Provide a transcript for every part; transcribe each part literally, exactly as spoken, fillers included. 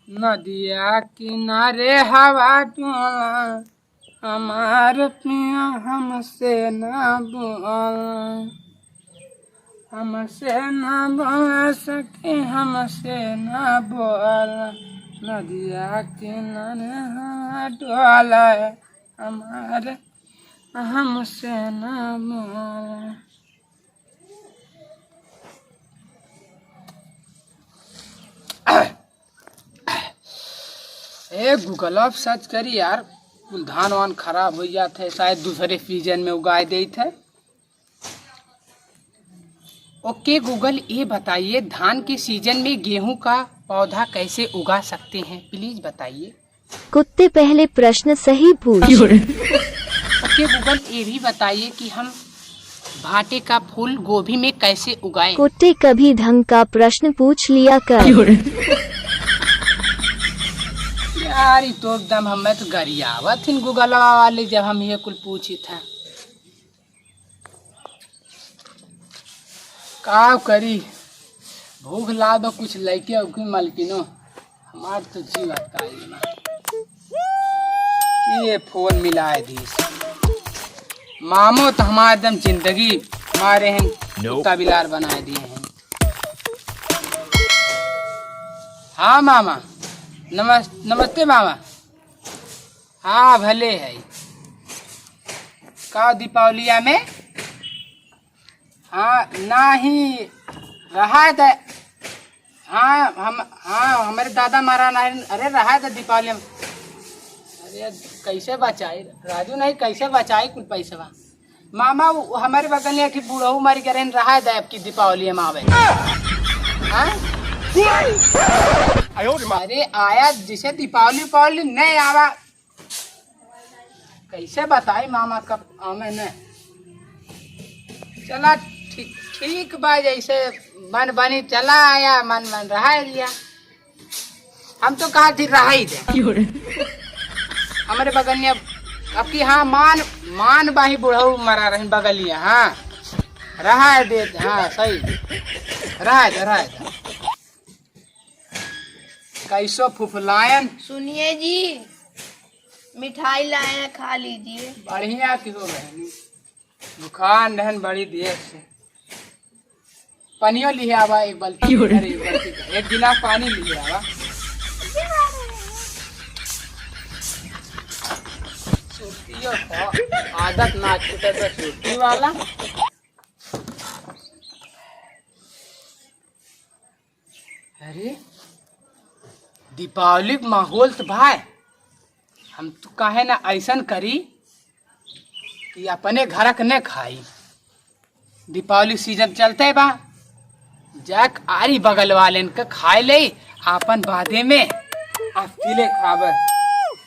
नदिया किनारे हवा डोला, हमार पिया हमसे ना बोला, हमसे ना बोला सखी, हमसे ना बोला। नदिया किनारे हवा डोला, हमार हमसे ना बोला। ए Google, अब search करी यार, कुल धान वान खराब होइ जात है, शायद दूसरे season में उगाए देत है। OK Google, ये बताइए धान के season में गेहूं का पौधा कैसे उगा सकते हैं, please बताइए। कुत्ते, पहले प्रश्न सही पूछ। OK Google, ये भी बताइए कि हम भाटे का फूल गोभी में कैसे उगाएं? कुत्ते, कभी ढंग का प्रश्न पूछ लिया कर। यार, ई तो एकदम हमें तो गरियावत हिन Google वाले, जब हम ये कुल पूछी था। का करी, भूख लाग बा, कुछ लइके उके मलकिनो, हमार तो जीव अटकाई ना। ये फोन मिलाए दी। मामो तो हमार एकदम जिंदगी मारे हैं, कुत्ता बिलार बनाए दिए हैं। हाँ मामा, नमस-, नमस्ते मामा। हाँ, भले है। का दीपावलिया में? हाँ, नाही, रहा है त-, हाँ, हम, हाँ, हमरे दादा मारा नाही, अरे, रहा है त दीपावलिया में। अरे, कैसे बचाई, राजू नाही, कैसे बचाई कुल पैसवा? मामा, उ, हमरे बगल में एक बुढ़ऊ मर गए रहन, रहा है त अब की दीपावलिया में आवे। हाँ? अरे, आया, जैसे दीपावली, उपावली नहीं आवा, कैसे बताई मामा, कब आवे न। चला ठीक, ठीक बा, जैसे मन बनी चला आया, मन मन रहा लिया। हम तो कहा थी रहा ही दे। हमरे बगलिया, अब की हाँ मान, मान बाही बुढ़ऊ मरा रहन बगलिया, हाँ रहा है दे, हाँ सही, रहा है दे, रहा है दे। कैसो फुफलायन। सुनिए जी, मिठाई लाए हैं, खा लीजिए। बढ़िया की हो बहनी, दुकान रहन बड़ी देर से। पनियो लिहे आवा एक बाल्टी, अरे एक बाल्टी, एक गिलास पानी लिहे आवा। सुरतियो को आदत ना छूटे तो सुरती वाला। अरे, दीपावली क माहौल त बा, हम तो काहे ना ऐसन करी कि अपने घर क न खाई। दीपावली सीजन चलते बा, जाक आरी बगल वालेन क खाए ले, आपन बादे में अकेले खाब।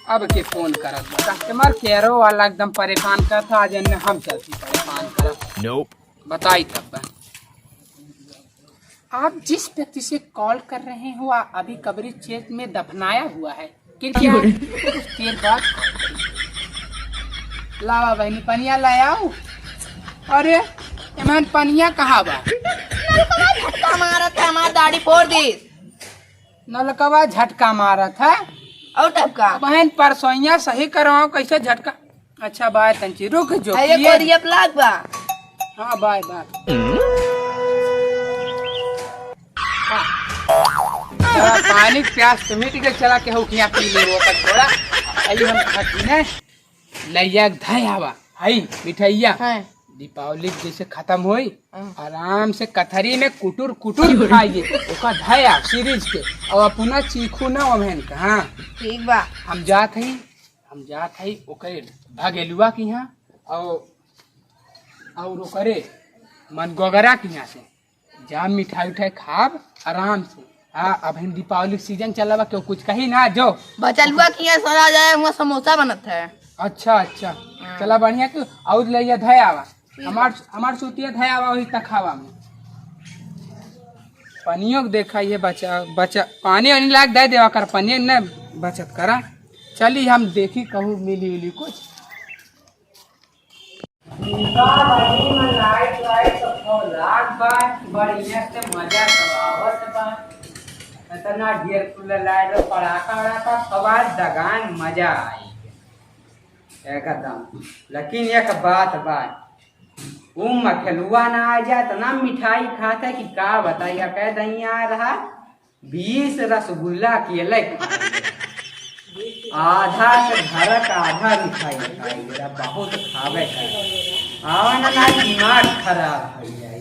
अब के फोन करत बा, कस्टमर केयरो वाला एकदम परेशान करत ह, आज एन्ने हम चलती परेशान करत। बताई तब। आप जिस व्यक्ति से कॉल कर रहे हो, वह अभी कबरी क्षेत्र में दफनाया हुआ है। कृपया कुछ देर बाद कॉल करें। लावा बहनी, पनिया ले आओ। अरे, एमन पनिया कहाँ बा? नलकवा झटका मारत है, हमार दाढ़ी फोड़ दी। नलकवा झटका मारत है। और तब का? बहन, परसोइया सही करवाओ, कैसे झटका अच्छा, बाय तंची, रुक जो, अरे, पिए। कोरिया ब्लॉक बा। हाँ, बाय, बाय। हाँ। चला, पानी क प्यास तो मिट गई, चला के हो खिया पी ले वो पर थोड़ा। आई हम खाती ने, लैया के धय आवा, हई मिठाइया। हाँ। दीपावली जैसे खत्म होई, हाँ। आराम से कथरी में कुटुर कुटुर खाइए, ओका धय आ सीरीज के, और अपना चीखू ना ओमेन का, हाँ। ठीक बा। हम जात हई, हम जात हई ओकरे भगेलुआ के यहाँ और, और ओकरे मनगोगरा के यहाँ से जा मिठाई उठाई खाब आराम से। हाँ, अब हम दीपावली सीजन चला बा, केहू कुछ कही ना जो। बचलुआ के यहाँ सदा जाए, वहाँ समोसा बनत है। अच्छा, अच्छा। हाँ। चला बढ़िया, तू और ले जा धया आवा। ठीक। हमार, हमार सूतिया धया आवा, वही तखावा में। पनियो के देखा ये बचा, बचा, पानी वानी लाग दे देवा कर, पनियो न बचत करा। चली हम देखी कहूँ मिली उली कुछ। का भाई में लाइट वाइट सब लाग बा, बढ़िया से मजा सब आवत बा। इतना ढेर कुल लाए रहो, पड़ाका वड़ाका, सवाद दगान, मजा आई एकदम। लेकिन एक बात बा, उ मखेलुआ ना आ जाए, इतना मिठाई खात है कि का बताई। कह दहिया रहा, बीस रसगुल्ला अकेले खा गया। आधा से घर का आधा मिठाई खाई गया, बहुत खावे का। आवा ना, ना दिमाग खराब हो जाई।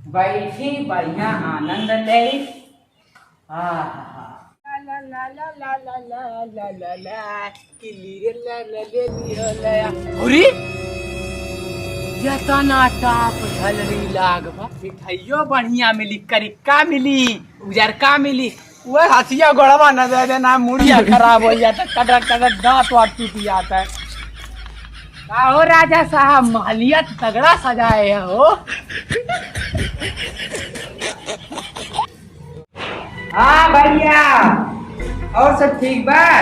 बैठी बढ़िया आनंद ले। आहा। अरे, एतना टाप झलरी लाग बा। मिठाइयो बढ़िया मिली, करिका मिली, उजरका मिली। वह हसिया गोड़वा न दे देना, मुड़िया खराब हो जाता, कटर कटर दांत वात टूट जाता है। का हो राजा साहब, महलिया तो तगड़ा सजाए हो। हाँ भैया, और सब ठीक बा?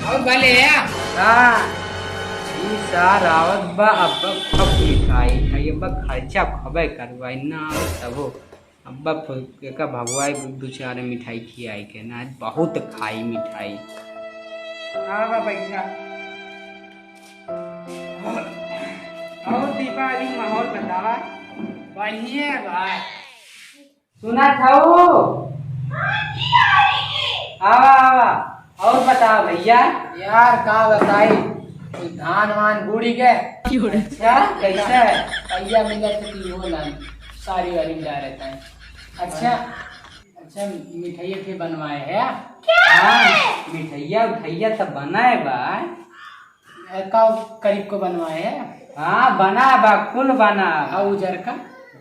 और भले है? हाँ, ई सार आवत बा, अब खूब मिठाई खाई, अब खर्चा खबे करवाई ना, तबो अब फु-, एका भगवाई दू चार मिठाई खियाई के ना, बहुत खाई मिठाई। हाँ बा, बैठा। और दीपावली माहौल बतावा। बढ़िया बा। सुना था वो? आवा, आवा। और बताओ भैया। यार, का बताई, कुछ धान वान बूड़ी गए। अच्छा, कैसे? भैया मिले थे कि वो ना, सारी वारी जा रहता है। अच्छा, अच्छा, मिठाई उठाई बनवाए है? हाँ, मिठाइया उठाइया सब बनाए बा। का करीब को बनवाए है? हाँ, बना बा, कुल बना। हाँ, उजर का?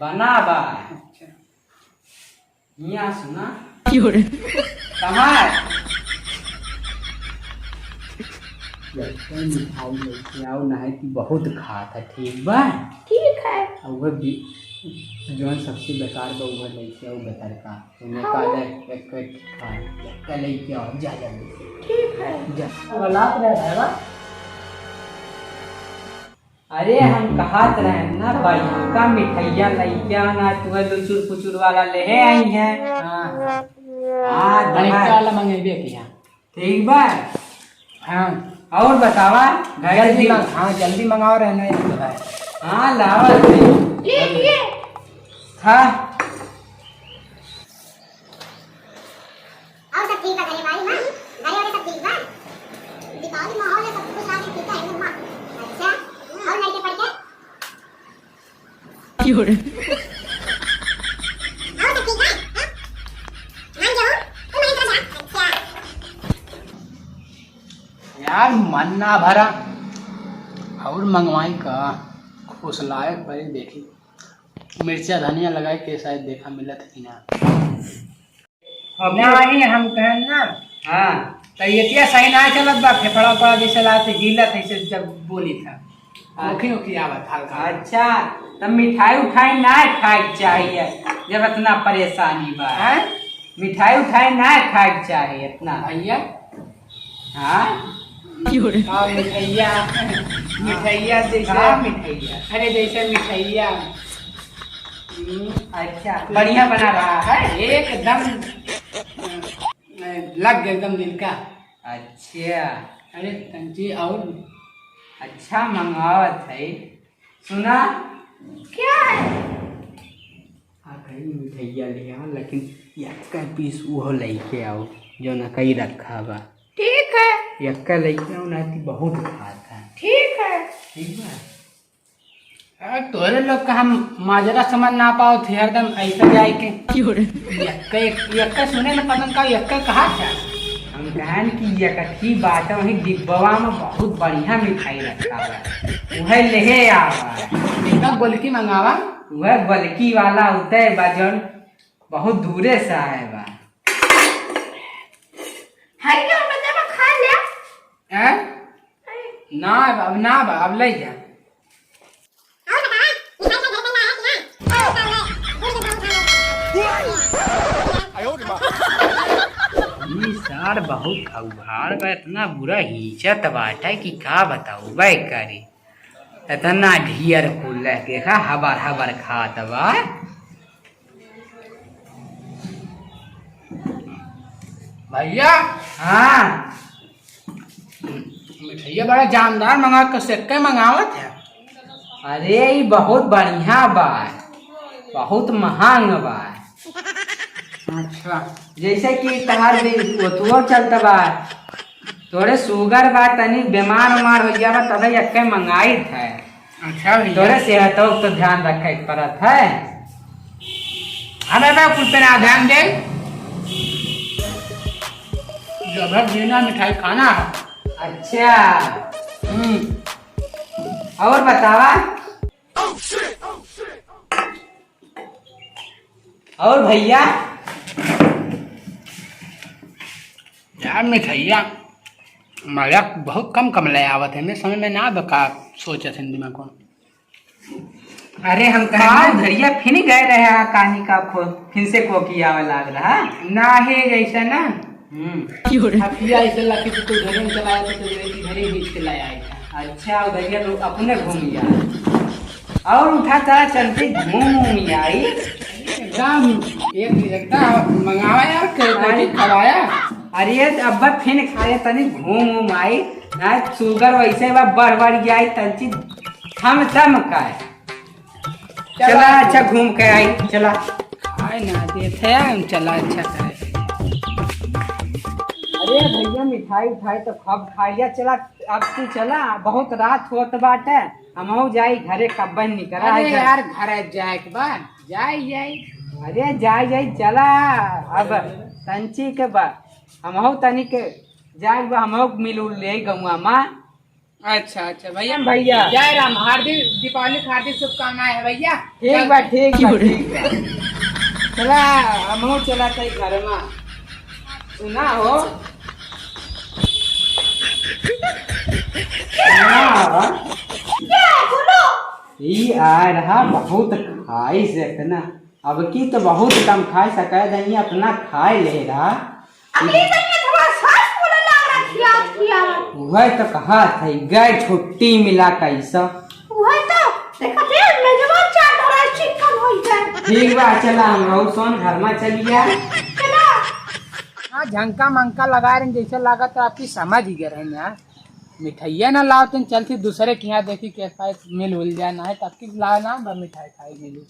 बना बा। अच्छा। हियाँ सुना। क्यों रे? कहाँ है? लड़का मिठाई लेके आओ, नहीं तो बहुत खात है, ठीक बा? ठीक है। और वह भी, जौन सबसे बेकार बा, वह लेके आओ, बेकार का। तूने हाँ। कहा, "ले, एक, एक खा, एक लेके आओ, जा जल्दी से।" ठीक है। जा। हालात रहे है बा। अरे, हम कहत रहे ना, बड़का मिठाइया लइके आना, तुहे लुचुर पुचुर वाला लेहे आई है। हाँ, हाँ। हाँ, बड़का दमा- वाला मंगेबे किया। ठीक बा। हाँ। और बतावा, घर जल्दी की मंग-, हाँ, जल्दी मंगाओ, रहना है तो है। हाँ, लावा थे। ये, ये। हाँ। और सब ठीक बा घरे बाड़ी में? घरे वाले सब ठीक बा? दीपावली माहौल है, सब कुछ लागे ठीक है, एकदम वाह। अच्छा, और लड़के पढ़ के? क्यों रे? और सब ठीक बा? हाँ? मान जाओ, तुम नहीं समझा? अच्छा। यार, मन ना भरा, और मंगवाई का? खुश लायक भाई, देखी। मिर्चा धनिया लगाई के शायद देखा मिलत है कि ना। अब ना वही हम कहन ना। हाँ। तो ये क्या सही ना चलत बा, फेफड़ा उफड़ा जैसे लाते हिलत है, से जब बोली था। हाँ। ओखी ओखी आवत हल्का। अच्छा, तब मिठाई उठाई ना खाए के चाहिए, जब इतना परेशानी बा। हैं? मिठाई उठाई ना खाए के चाहिए इतना। भैया, हाँ? का मिठैया? मिठैया जैसे का मिठैया? अरे, जैसे मिठैया। हम्म। अच्छा, बढ़िया बना रहा है? एकदम, अ, लग गया एकदम दिल का। अच्छा। अरे, तंची और? अच्छा, मंगावत है। सुना? क्या है? आ कहीं मिठैया ले आ, लेकिन यक्का पीस उहो लइके आओ, जौन कई रखा बा। ठीक है। यक्का लइके आओ, ना ती बहुत खात है। ठीक है। ठीक बा। आ, तोरे लोग का हम माजरा समझ ना पाओ थे, हरदम ऐसे जाए के। क्यों रे? यक्का, यक्का सुने न पतन का, यक्का कहा था? हम कहन कि यक्का की बात है, वही डिब्बवा में बहुत बढ़िया मिठाई रखा बा, उहे लेहे आवा। इतना गोलकी मंगावा। वह बल्कि वाला होते बा जौन बहुत दूरे से आए बा। हई के बच्चा बा, खा ले। हैं? हई। ना, अब ना बा, अब ले जा। ई सार बहुत अउभार बा, इतना बुरा हींचत बाटे कि का बताऊ बे करी। इतना ढियर कुल है, देखा हबर हबर खात बा। भैया। हाँ। मिठाइया बड़ा जानदार मंगा के सेक्के मंगावत है। अरे, ई बहुत बढ़िया बा, बहुत महंग बा। अच्छा। जैसे कि तहार भी ओतुओ चलत बा, तोरे sugar बा, तनी बीमार उमार हो जाबा, तबे एक्के मंगाइत है। अच्छा भैया। तोरे सेहतो के तो ध्यान रखे के पड़त है। हमें बा कुल पे ना ध्यान दे। जब है जीना मिठाई खाना है। अच्छा। हम्म। और बतावा? और भैया? यार मिठाइया, मजा बहुत कम कम ले आवत है, मैं समझ में ना बका सोचत है दिमाग को। अरे हम कहा का? उधरिया फिन गए रहे हा, कहानी का खो, फिन से कोकी आवे लाग रहा। ना है जैसा ना। हम्म। क्यों रे? हथिया ऐसे लगे तो कोई घरे में चला जाता तो मेरे की घरे बीच के लाया है। अच्छा, उधरिया लोग अपने घूम गया। और उठा चला चलते घूम घूम आई। एकदम, एक, एकदम मंगावा यार, के कोकी खवाया। अरे अब फिन खाए तनी घूम घूम आई। ना sugar वैसे बा बढ़ बढ़ जाए तंची थम थम का है। चला, अच्छा घूम के आई, चला। खाए ना देत है, हम चला, अच्छा खाए। अरे भैया, मिठाई उठाई तो खूब खा लिया, चला, अब तू चला, बहुत रात होत बाटे, हमहू जाई घरे, कब्बे निकरा अरे है घर। यार, घर जाए के बा, जाई, जाई। अरे जाई, जाई, चला, अब तंची के बा, हमहू तनी के जाए बा, हमहू मिल उल ले गौआ माँ। अच्छा, अच्छा, भैया, भैया। जय राम, हार्दिक, दीपावली की हार्दिक शुभकामनाएं है, भैया। ठीक बा, ठीक बा, ठीक बा। चला, हमहू चला तई घर मा। सुना हो? सुना हो? ई आ रहा बहुत खाई से इतना। अब की तो बहुत कम खाए सके दही, अपना खाए ले रहा। अरे, तनिया थोड़ा सास बोले लाग रहा, खियावत, खियावत। वह तो कहा था, गए छुट्टी मिला कैसा। वह तो, देखा थे, मेजबान चाट रहा है, चिकन हो जाए। ठीक बा, चला, हम लोग सोन घर में चलिया। चला। हाँ, झंका मंका लगा रहे हैं, जैसे लागत तो आपकी समझ ही गए रहे हैं यार। मिठाइया ना लाओ, तुम चलती दूसरे के यहाँ देखी, कैसा है, मिल उल जाए ना है, तो आपकी लाओ ना, बस मिठाई खाई मिली।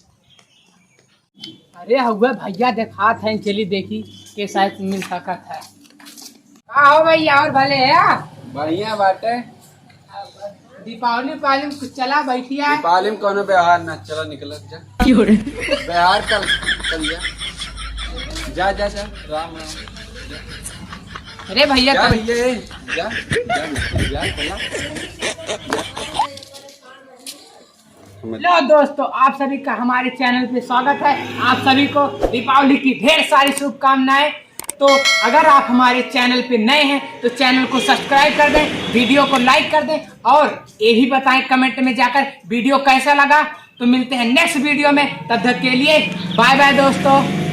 अरे हउवे भैया देखात है, चली देखी के शायद मिल सकत है। का हो भैया, और भले है? बढ़िया बाटे। दीपावली उपावली में कुछ चला बैठिया। दीपावली में कौनो व्यवहार ना, चला निकलत जा। क्यों रे? व्यवहार कर, चल जा। जा, जा, जा, राम, राम। अरे भैया, जा कर भैया, ए, जा, जा, जा, चला। लो दोस्तों, आप सभी का हमारे चैनल पे स्वागत है। आप सभी को दीपावली की ढेर सारी शुभकामनाएं। तो अगर आप हमारे चैनल पे नए हैं तो चैनल को सब्सक्राइब कर दें, वीडियो को लाइक कर दें और ये भी बताएं कमेंट में जाकर वीडियो कैसा लगा। तो मिलते हैं नेक्स्ट वीडियो में, तब तक के लिए बाय बाय दोस्तों।